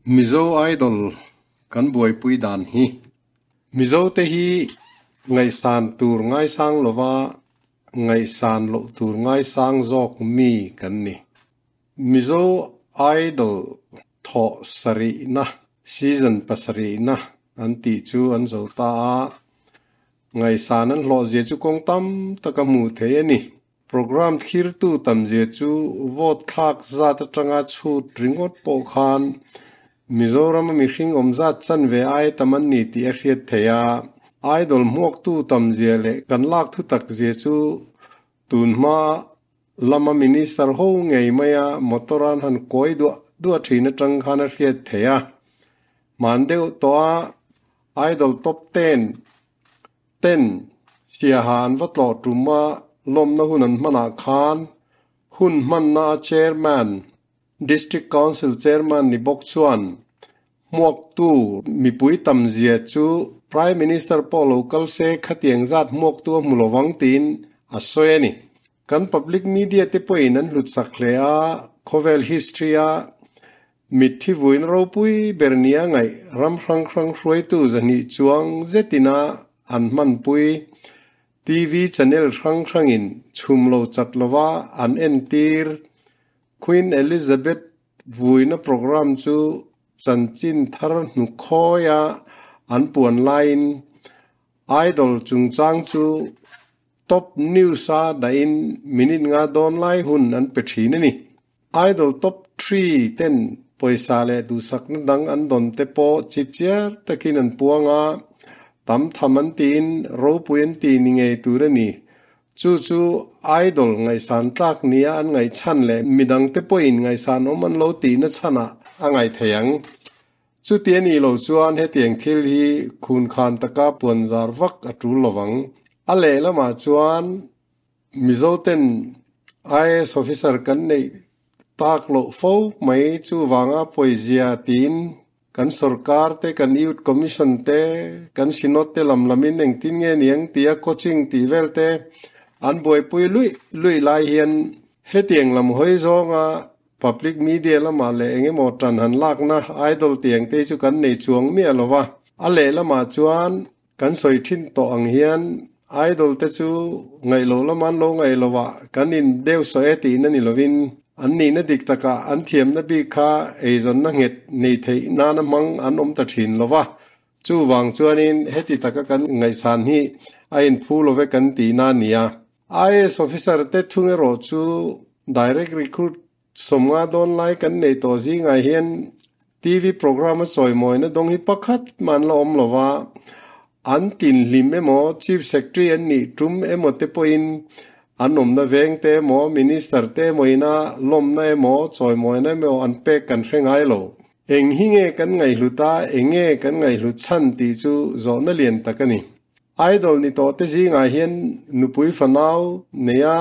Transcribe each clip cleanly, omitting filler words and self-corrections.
Mizo Idol kan buaipui dan hi. Mizo te hi ngaihsan tur ngaisang lova ngaihsan loh tur ngaisang zawk mi kan ni. Mizo Idol thawh sarihna, season pasarihna an tih chu an zo ta a, ngaihsan an hlawhzia chu kawng tam taka hmuh theih a ni. Programme thlirtu tamzia chu vote thlak zat atanga chhut ringawt pawh khan Mizorama mihring awm zat chanve ai tam an ni tih a hriat theih a. Idol hmuaktu tamzia leh kan lak thutak zia chu tunhma lama Minister ho ngei maia motor an han kawi duah duah thin atang khan a hriat theih a. Hman deuh tawha Idol top ten ten Siaha an va tlawh tum a, lawmna hun an hmanah khan hun hmanna a Chairman, District Council Chairman ni bawk chuan hmuaktu mipui tam zia chu Prime Minister pawh lo kal se khatiang zat hmuaktu a hmu lovang tiin a sawi a ni. Kan public media te pawhin an hlutsak hle a, khawvel history a Mitthi vuina ropui ber nia ngaih ram hrang hrang hruaitu zahnih chuang zetina an hmanpui TV channel hrang hrangin chhum lo chat lova an entir Queen Elizabeth vuina programme chu chanchin thar hnukhawia an puan laiin Idol chungchang chu top news-a dahin minute nga dawn lai hun an pe thin a ni. Idol top three ten pawisa leh duhsakna dang an dawn te pawh chipchiar takin an puang a, tam tham an tiin ropui an ti ni ngei tur a ni. Chu chu Idol ngaihsan tlak nia an ngaihchhan leh midang te pawhin ngaihsan awm an lo tihna chhanah a ngaih thei ang. Chuti a nih loh chuan hetiang thil hi khunkhan taka puanzar vak a tul lovang. A lehlamah chuan Mizoten IAS officer kan neih tak loh fo mai chuvanga pawizia tiin kan sorkar te, kan Youth Commission te, kan Synod te lam lamin engtin nge niang tia coaching tih vel te an buaipui luih luih lai hian hetiang lam hawi zawnga public media lamah leh engemaw tan han lakna idol tiang te hi chu kan nei chuang miah lo va. A lehlamah chuan Kan sawi thin tawh ang hian idol te chu ngaih loh lama an lo ngaih loh ah kan in deuh saw e tihna ni lovin an nihna dik takah an thiamna bik kha eizawnna nghet nei theih nana hmang an awm ta thin lo va. Chuvang chuanin heti taka kan ngaihsan hi a inphu lo ve kan tihna a ni a. IAS officer te thung erawh chu direct recruit 50 dawn lai kan nei tawh zingah hian TV programme a chawimawina dawng hi pakhat mah an la awm lo va, an tinhlim emaw Chief Secretary an nih tum emaw te pawhin an awmna veng te emaw Minister te emaw ina lawmna emaw chawimawina emaw an pek kan hre ngai lo. Eng hi nge kan ngaihhlut a, eng nge kan ngaihhlut chhan tih chu zawhna lian tak a ni. Idol ni tawh te zingah hian nupui fanau neia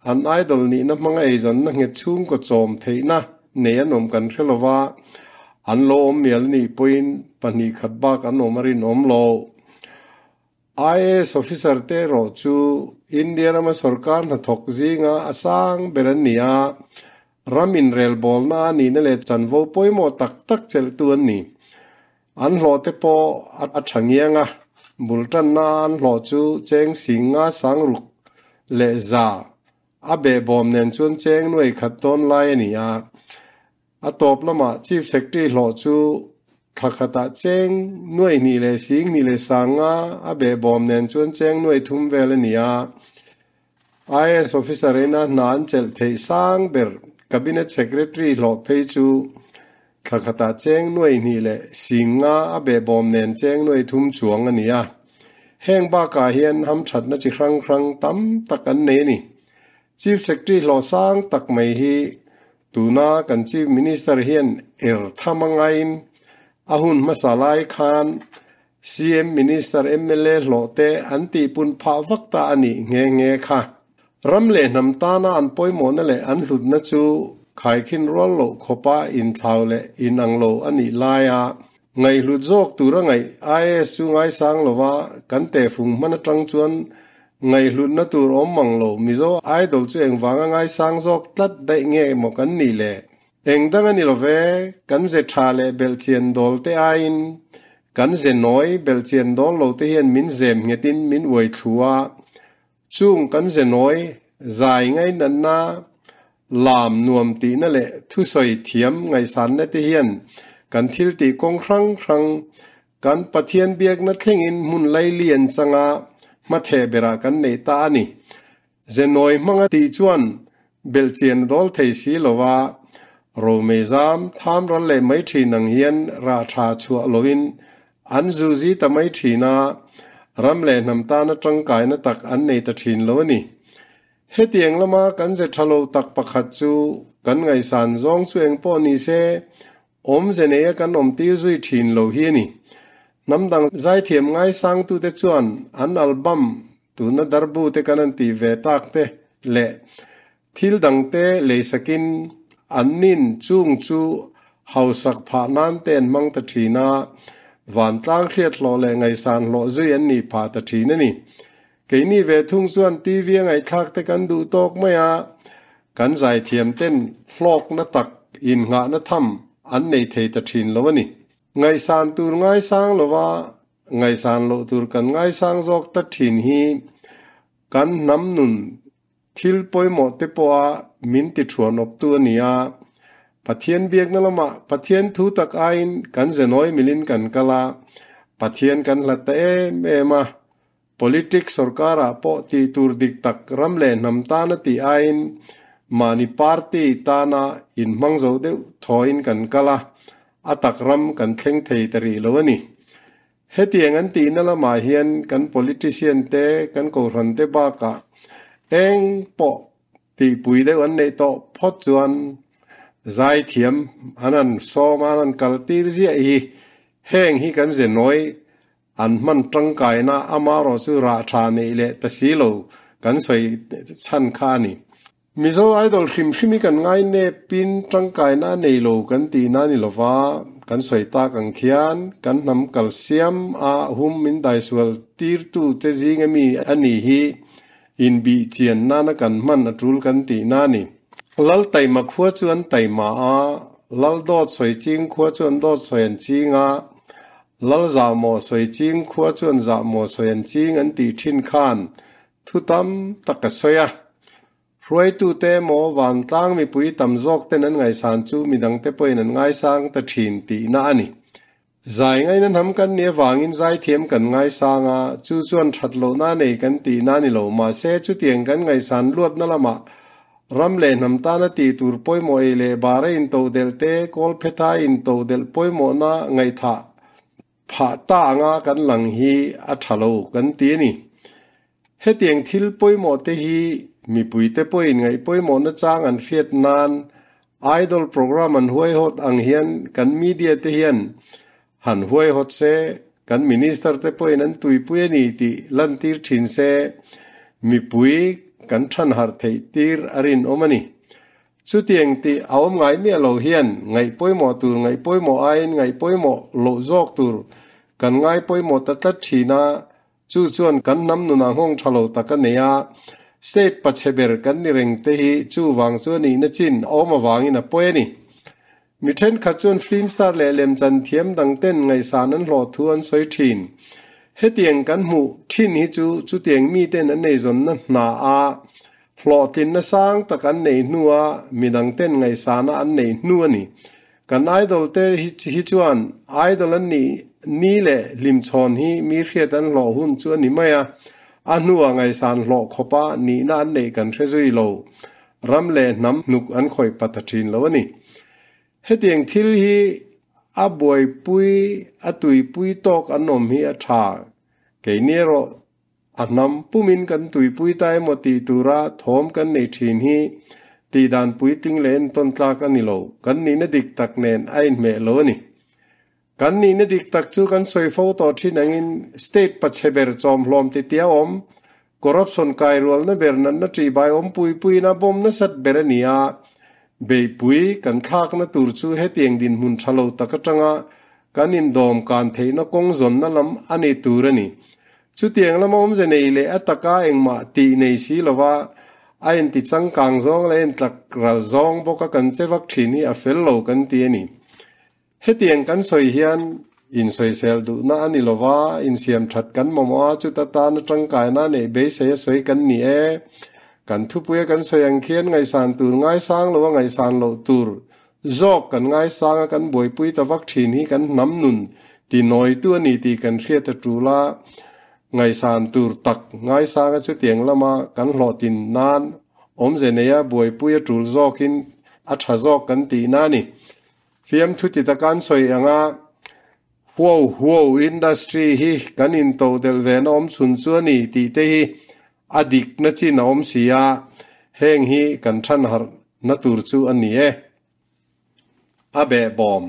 an idol nihna hmanga eizawnna nghet chhungkaw chawm theihna nei an awm kan hre lova, an lo awm mial anih pawhin pahnih khat bak an awm a rinawm lo. IAS officer te erawh chu India rama sorkar hnathawk zinga a sang ber an ni a, ram inrelbawlna a nihna leh chanvo pawimawh tak tak chelhtu an ni. An hlawh te pawh a tha ngiang a, bul tanna an hlawh chu cheng sing nga sang ruk leh za a behbawm nen chuan cheng nuai khat dawn lai a ni a. A tawp lamah Chief Secretary hlawh chu thla khatah cheng nuai hnih leh sing hnih leh sang nga a behbawm nen chuan cheng nuai thum vel a ni a. IAS officer ina hna an chelh theih sang ber Cabinet Secretary hlawh phei chu thla khatah cheng nuai hnih leh sing nga a behbawm nen cheng nuai thum chuang a ni a. Heng bakah hian hamthatna chi hrang hrang tam tak an nei a ni. Chief Secretary hlawh sang tak mai hi tuna kan Chief Minister hian er tham a ngaiin a hun hmasa lai khan CM, Minister, mla hlawh te an tihpun phah vak ta a nih nghe nghe kha. Ram leh hnam tana an pawimawhna leh an hlutna chu khaikhin rual loh khawpa inthlau leh inang lo a nih laia ngaihhlut zawk tura ngaih IAS chu ngaisang lova kan tehfung hman atang chuan ngaihhlutna tur awm mang lo Mizo Idol chu engvanga ngaisang zawk tlat daih nge maw kan nih le? Eng dang a ni lo ve, kan ze tha leh belhchian dawl te aiin kan ze nawi belhchian dawl lo te hian min zem nghetin min uai thlu a, chung kan ze nawi zai ngainatna, lam nuam tihna leh thusawi thiam ngaihsanna te hian kan thil tih kawng hrang hrang kan Pathian biakna thlengin hmun laili an chang a, hmatheh berah kan neih ta a ni. Zenawi hmanga tih chuan belhchian a dawl thei si lo a, romei zam tham ral leh mai thin ang hian rah tha chhuah loin an zuzi ta mai thin a, ram leh hnam tana tangkaina tak an nei ta thin lo a ni. Hetiang lama kan ze tha lo tak pakhat chu kan ngaihsan zawng chu eng pawh ni se, Awmze neia kan awm tir zui thin lo hi a ni. Hnam dang zaithiam ngaisangtute chuan an album tuna darbu te kan an tih ve tak te leh thil dangte leisakin an nin chung chu hausak phah nan te an hmang ta thin a, vantlang hriat hlawh leh ngaihsan hlawh zui an nih phah ta thin a ni. Keini ve thung chuan TV a ngaihthlak te kan duh tawk mai a, kan zaithiam ten hlawkna tak innghahna tham an nei thei ta thin lo a ni. Ngaihsan tur ngaisang lova ngaihsan loh tur kan ngaisang zawk ta thin hi kan hnam nun Thil pawimawh te pawha min ti thuan awptu a ni a, Pathian biakna lamah Pathian thu tak aiin kan zenawi milin kan kal a, Pathian kan hlat ta em em a. Politics sorkarah pawh tih tur dik tak ram leh hnam tana tih aiin mahni party tana inhmang zo deuh thawin kan kal a, a tak ram kan thleng thei ta rih lo a ni. Hetiang an tihna lamah hian kan politician te, kan kohhran te bakah eng pawh tihpui deuh an neih tawh phawt chuan zaithiam an han sawm a, an han kal tir ziah hi heng hi kan ze nawi an hman tangkaina amaherawh chu rah tha neih leh ta si lo kan sawi chhan kha a ni. Mizo Idol hrim hrim hi kan ngai nepin tangkaina a nei lo kan tih na ni lova, kan sawi tak ang khian kan hnam kalsiam a hum min daisual tirtu te zinga mi a ni hi inbih chian nana kan hman a tul kan tih na ni. Lal taima khua chu an taima a, Lal dawt sawi ching khua chu an dawt sawi an ching a, Lal zahmawh sawi ching khua chu an zahmawh sawi an ching an tih thin khan Thu tam tak a sawi a, hruaitute emaw vantlang mipui tam zawk ten an ngaihsan chu midangte pawhin an ngaisang ta thin tihna a ni. Zai ngaina hnam kan nih avangin zaithiam kan ngaisang a, chu chuan that lohna nei kan tihna a ni lo. Mahse, chutiang kan ngaihsan luatna lamah ram leh hnam tana tih tur pawimawh ei leh bara intodelh te, kawlphetha intodelh pawimawhna ngaihthah Phah ta anga kan lang hi a tha lo kan ti a ni. Hetiang thil pawimawh te hi mipuite pawhin ngaih pawimawhna chang an hriat nan Idol program an huaihawt ang hian kan media te hian han huaihawt se, kan minister te pawhin an tuipui a ni tih lantir thin se mipui kan thanharh theih tir a rinawm a ni. Chutiang tih a awm ngai miah lo hian ngaih pawimawh tur ngaih pawimawh aiin ngaih pawimawh loh zawk tur kan ngai pawimawh ta tlat thin a, chu chuan kan hnam nunah nghawng tha lo tak a nei a, state pachhe ber kan ni reng te hi chuvang chu a nihna chin a awm avangin a pawi a ni. Mi thenkhat chuan film star leh lemchan thiam dang ten ngaihsan an hlawh thu an sawi thin. Hetiang kan hmuh thin hi chu chutiang miten an eizawnna hna a Hlawhtlinna sang tak an neih hnua midang ten ngaihsana an neih hnu a ni. Kan idol te hi chuan idol an nih ni leh hlimchhawn hi mi hriat an hlawh hun chu a ni mai a, a hnua ngaihsan hlawh khawpa nihna an neih kan hre zui lo. Ram leh hnam hnuk an khawih pa ta thin lo a ni. Hetiang thil hi a buaipui a tuipui tawk an awm hi a tha. Keini erawh A hnam pumin kan tuipui ta emaw tih tura thawm kan nei thin hi tihdan puitling leh entawn tlak a ni lo, kan nihna dik tak nen a inhmeh lo a ni. Kan nihna dik tak chu kan sawi fo tawh thin angin state pachhe ber chawmhlawm titia awm, corruption kairualna ber natna ṭihbai awm pui puiin a bawm nasat ber a ni a, beihpui kan thlakna tur chu hetiang dinhmun ṭha lo tak aṭanga kan indawm kan theihna kawng zawnna lam a ni tur a ni. Chutiang lama awmze nei leh a taka engmah tih nei si lova A inti changkang zawng leh a intlak ral zawng bawka kan che vak thin hi a fel lo kan ti a ni. Hetiang kan sawi hian insawisel duhna a ni lo va, insiam that kan mamawh a, chuta tana tangkaina neih beisei a sawi kan ni e. Kan thupuia kan sawi ang khian ngaihsan tur ngaisang lo a ngaihsan loh tur zawk kan ngaisang a kan buaipui ta vak thin hi kan hnam nun ti nawitu a ni tih kan hriat a tul a, ngaihsan tur tak ngaisang a chutiang lama kan hlawhtin nan awmze neia buaipui a tul zawkin a tha zawk kan tihna a ni. Fiamthu ti taka an sawi ang a, Huau huau industry hi kan intodelh ve na awm chhun chu a ni tih te hi a dik na chin a awm si a, heng hi kan than harh na tur chu a ni e. A behbawm.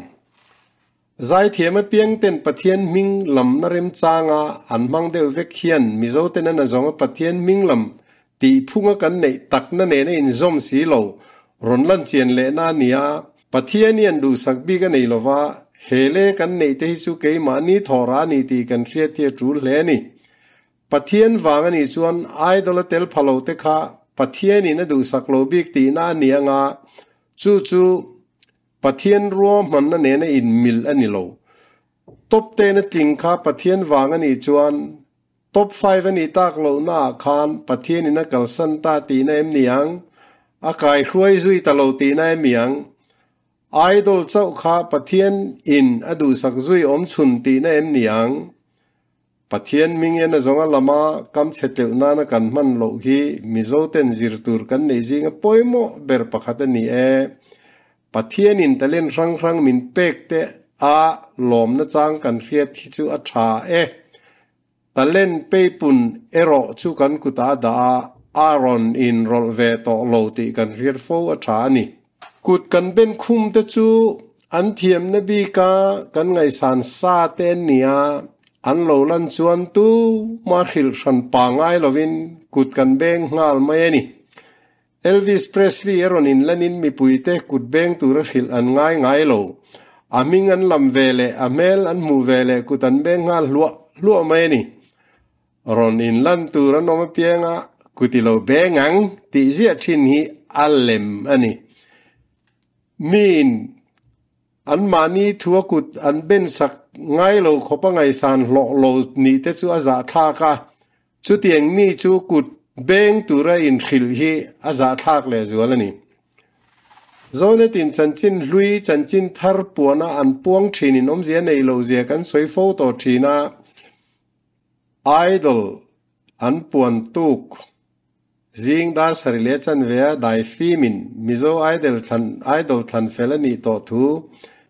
Zaithiam apiang ten Pathian hming lam na remchanga an hmang deuh vek hian Mizo ten an azawnga Pathian hming lam tih phunga kan neih takna nena inzawm si lo rawn lan chian lehna a ni a, Pathian hi an duhsak bik a nei lova, he le kan neih te hi chu keimahni thawhra a ni tih kan hriat hi a tul hle a ni. Pathian vang a nih chuan idol a tel pha lo te kha Pathianin a duhsak lo bik tihna a ni anga, chu chu Pathian ruahmanna nena inmil a ni lo. Top ten a tling kha Pathian vang a nih chuan Top five a nih tak lohna ah khan Pathian in a kalsan ta tihna em ni ang? A kaihruai zui ta lo tihna em mi ang? Idol chauh kha Pathian in a duhsak zui awm chhun tihna em ni ang? Pathian hming hian a zawnga lama kam chhe tleuh nana kan hman loh hi Mizo ten zir tur kan neih zinga pawimawh ber pakhat a ni e. Pathian in talent hrang hrang min pek te a lawmna chang kan hriat hi chu a tha e. Talent peipun erawh chu kan kutah a dah a, a rawn inrawlh ve tawh lo tih kan hriat fo a tha a ni. Kut kan ben khum te chu an thiamna bika kan ngaihsan sa te an ni a, an lo lan chuan tu mah hrilh hran pa ngai lovin kut kan beng nghal mai a ni. Elvis Presley a rawn inlanin mipuite kut beng tura hrilh an ngai ngai lo. A hming an lam ve leh a hmel an hmuh ve leh kut an beng nghal hluah hluah mai a ni. Rawn inlan tur an awm apianga kut i lo beng ang tih ziah thin hi a lem a ni. Miin anmahni thua kut an ben sak ngai lo khawp a ngaihsan hlawh lo nih te chu a zahthlak a, Chutiang mi chu kut beng tura inhrilh hi a zahthlak lehzual a ni. Zonetin chanchin hlui, chanchin thar puana an puang thinin awmzia nei lo zia kan sawi fo tawh thin a, Idol an puan tuk zing dar sarih leh chanve a dai fimin Mizo Idol thlan Idol thlan fel a nih tawh thu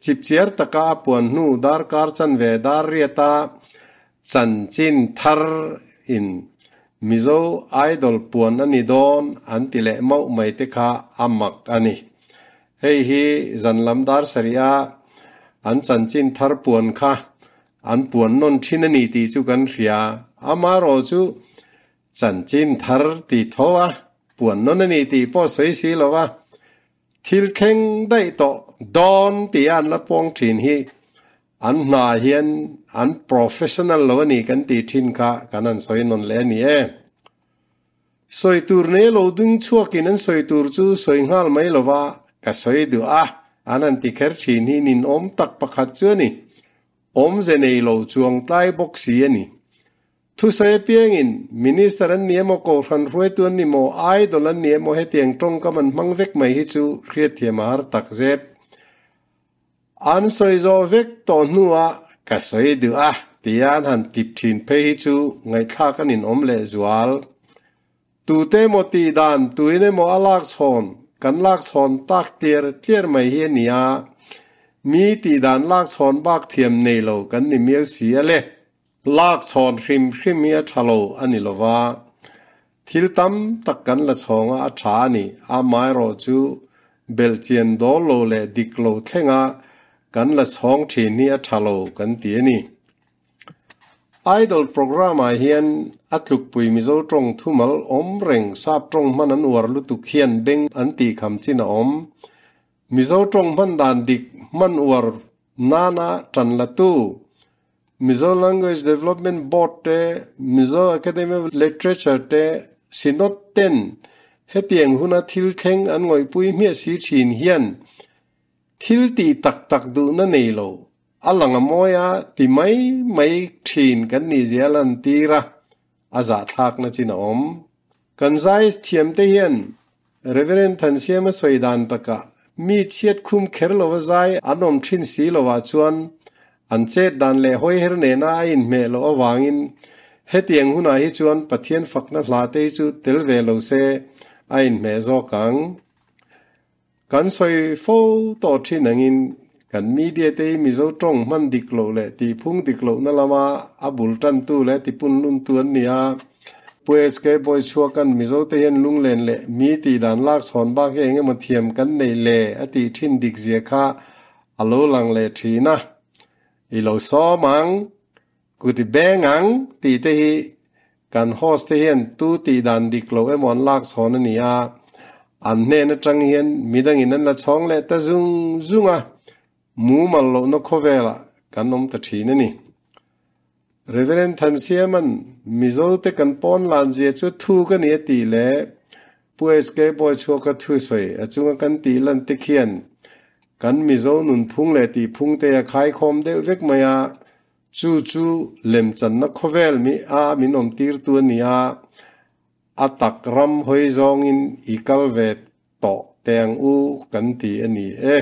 chipchiar taka a puan hnu darkar chanve dar riata Chanchin thar in Mizo Idol puan a ni dawn an ti leh mauh mai te kha a mak a ni. Hei hi zan lam dar sarih a an chanchin thar puan kha an puan nawn thin a ni tih chu kan hria. Amaherawh chu chanchin thar ti tho a puan nawn a ni tih pawh sawi si lo va, thil thleng daih tawh dawn tih a an la puang thin hi An hna hian an professional lo a ni kan tih thin kha kan han sawi nawn leh a ni e. Sawi tur nei lo ding chhuakin an sawi tur chu sawi nghal mai lova ka sawi duh a, an han ti kher thin hi ninawm tak pakhat chu a ni. Awmze nei lo chuang tlai bawk si a ni. Thusawi apiangin Minister an ni emaw, Kohhran hruaitu an ni maw, Idol an ni emaw hetiang tawngkam an hmang vek mai hi chu hriatthiam a har takzet. An sawi zawh vek tawh hnuah ka sawi duh a tia an han tip thin phei hi chu ngaihthlak an inawm leh zual. Tute emaw tih dan tuin emaw a lak chhawn kan lak chhawn tak tliar tliar mai hi a ni a, mi tih dan lak chhawn bak thiam nei lo kan ni miau si a le. Lak chhawn hrim hrim hi a tha lo a ni lova, Thil tam tak kan la chhawng a, a tha a ni. Amaherawh chu belhchian dawl lo leh dik lo thlenga kan la chhawng thin hi a tha lo kan ti a ni. Idol programme ah hian a tlukpui Mizo tawng thumal awm reng sap tawng hman an uar lutuk hian beng an tih kham chin a awm. Mizo tawng hman dan dik hman uar nana tan la tu Mizo Language Development Board te, Mizo Academy of Literature te, Synod ten Hetiang huna thil thleng an ngawihpui hmiah si thin hian thil tih tak tak duhna nei lo, a lang a mawi a ti mai mai thin kan nih zia a lantir a, a zahthlakna chin a awm. Kan zai thiamte hian Reverend Thansiama sawi dan takah mi chhiat khum kher lova zai an awm thin si lovah chuan an chet dan leh hawiher nena a inhmeh loh avangin hetiang hunah hi chuan Pathian fakna hla te hi chu tel ve lo se a inhmeh zawk ang. Kan sawi fo tawh thin angin kan media te hi Mizo tawng hman dik loh leh tihphung dik lohna lama a bul tantu leh tipunluntu an ni a. Pu SK Bawi chhuakan Mizo te hian lunglen leh mi tih dan lak chhawn bak hi eng emaw thiam kan neih le a tih thin dik zia kha a lo lang leh thin a. I lo sawm ang, kut i beng ang tih te hi kan host te hian tu tih dan dik lo emaw an lak chhawn a ni a, an hnen atang hian midangin an la chhawng leh ta zung zung a, mumal lohna khawvelah kan awm ta thin a ni. Reverend Thansiama'n Mizote kan pawn lan zia chu thu ka ni a tih leh Pu SK Bawi chhuaka thu sawi a chunga kan tih lan te khian kan Mizo nunphung leh tihphung te a khaikhawm deuh vek mai a, chu chu lemchanna khawvel mi a min awmtirtu a ni a, a tak ram hawi zawngin i kal ve tawh teh ang u kan ti a ni e.